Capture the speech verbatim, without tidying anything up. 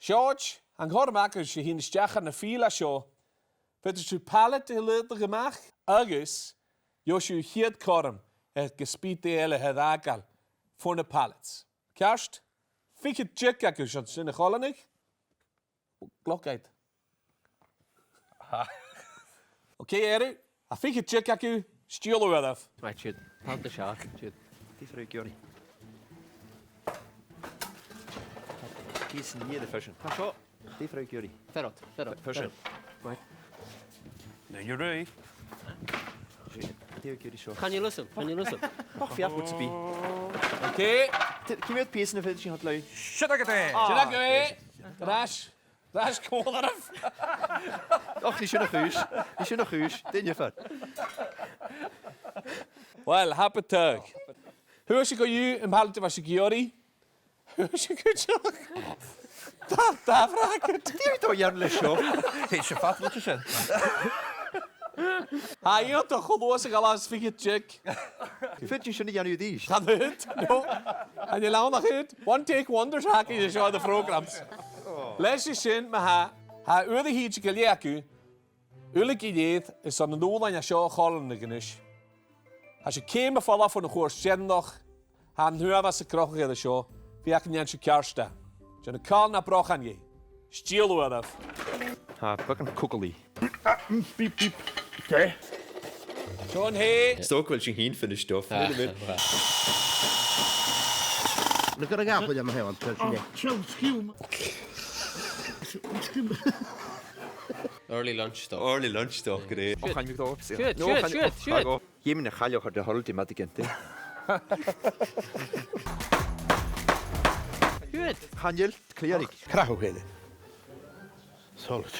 George, an cothrom agaibh-se a thighinn a-steach air na fìdhlean seo, faodaidh sibh pallet a leudachadh a-mach agus gheibh sibh a' chiad cothrom aig an spìd eile a tha air fhàgail bho na pallets. Ceart? Fichead duilleag agaibh-se an sin a choileanadh. Gluaisidh. Okay, Eric. Tha fichead duilleag agaibh, stiall oirbh. Right, siud. Tha iad seo, siud. Dè fear a tha ag iarraidh? Pìos an iar a' phearsain. Tha seo. Dè fear a tha ag iarraidh? Fear ud, fear ud. Phearsain. Right. Now you're ready. Dè fear a tha ag iarraidh seo? Chan eil fhios agam, chan eil fhios agam. Och, feuch rud sam bith. Okay. T-, ciamar a tha pìosan a' faighinn sìos an t-slighe? Siud agad e! Ah, siud agad e! Yes. Air ais. Air ais còmhla rium. Och, nì sin a' chùis. Nì sin a' chùis. Dè nì fear? Well, happy tug. Who should go you and pallet of us, Giori? Who should go you? Da, da, fracas. Dè tha thu a' dèanamh leis seo? Tha e fada, rud sin. Tha e iongantach cho luath 's a ghabhas fichead duilleag. Faodaidh sinn sin a dhèanamh a-rithist. Chan fhaod, no. Chan eil ann ach aon. One take wonders, tha e air a bhith seo air na programs. Leis a sin, ma-thà, tha uair a thìde gu leth agaibh, uile gu leth, is ann an ùbhlan a tha seo a choileanadh a-nis. Tha sibh ceum air falbh bhon a' chuairt deireannach, tha an t-uabhas a' crochadh air a seo, feuch an dèan sibh ceart e. Dèan a' chall na brochan dheth. Stiall oirbh. Tha beagan cugalaidh. Beep, beep. Okay. John Hay. Is dòcha gu bheil sinn fhìn finished off. Ah, well. Na gur a gabh chuid am haon, tell sinn. Oh, chill, skew. Skew. Early lunch, though. Early lunch, though, great. Och, chan eil mi dol. Siud, no, siud, chan-, siud, och, siud. Dh'fheumadh mi a' chaileag air do thoil di, madainn. Siud. Chan eil, clìoraidh. Crathadh eile. Solid.